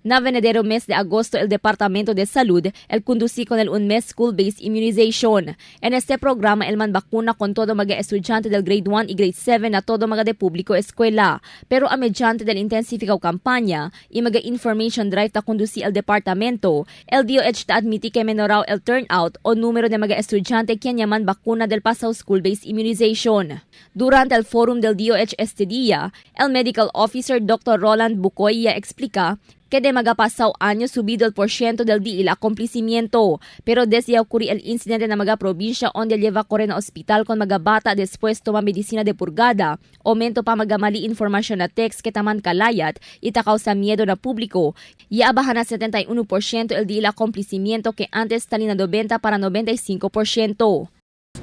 Na venidero mes de agosto, el Departamento de Salud el conducí con el un mes school-based immunization. En este programa, el man vacuna con todo mga estudiante del grade 1 y grade 7 na todo mga de público escuela. Pero a mediante del intensificado campaña y mga information drive ta conducí el departamento, el DOH ta admiti que menorao el turnout o número de mga estudiante quien yaman vacuna del pasado school-based immunization. Durante el forum del DOH este día, el medical officer Dr. Roland Bucoya explica que de mga pasaw año subido el porciento del día acomplicimiento, pero desde ocurri el incidente na mga probinsya onde lleva corre na hospital con mga bata después toma medicina de purgada, aumento pa mga mali informasyon na text que taman kalayat ita causa miedo na publiko. Iabahan na 71% el día acomplicimiento que antes tali na 90 para 95%.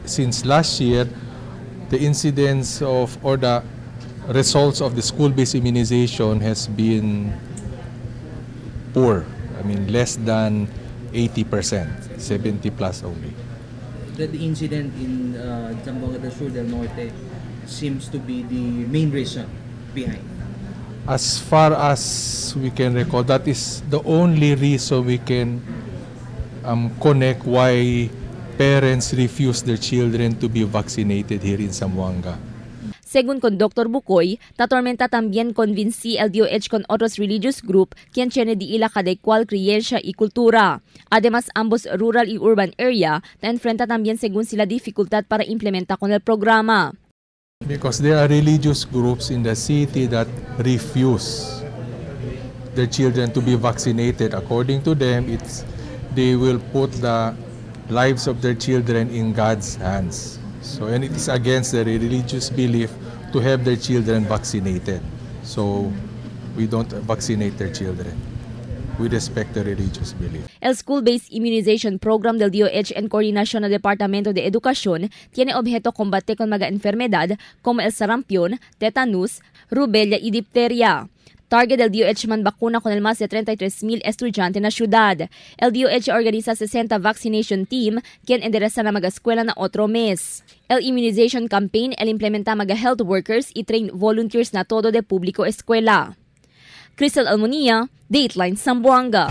Since last year, the incidence of or the results of the school-based immunization has been poor. I mean, less than 80%, 70 plus only. The incident in Zamboanga del Sur del Norte seems to be the main reason behind. As far as we can recall, that is the only reason we can connect why parents refuse their children to be vaccinated here in Zamboanga. Según con Dr. Bucoy, ta tormenta también convencí el DOH con otros religious group quien tiene di ila cada cual creencia y cultura. Además, ambos rural y urban area ta enfrenta también según sila dificultad para implementar con el programa. Because there are religious groups in the city that refuse their children to be vaccinated. According to them, it's they will put the lives of their children in God's hands. So, and it is against their religious belief to have their children vaccinated. So, we don't vaccinate their children. We respect the religious belief. El School-Based Immunization Program del DOH en coordinación al Departamento de Educación tiene objeto combate con mga enfermedad como el sarampión, tetanus, rubella y difteria. Target del DOH man bakuna con el más de 33,000 estudiante na syudad. El DOH organiza 60 vaccination team quien endereza na mga eskwela na otro mes. El immunization campaign el implementa mga health workers y train volunteers na todo de público eskwela. Crystal Almonia, Dateline Zamboanga.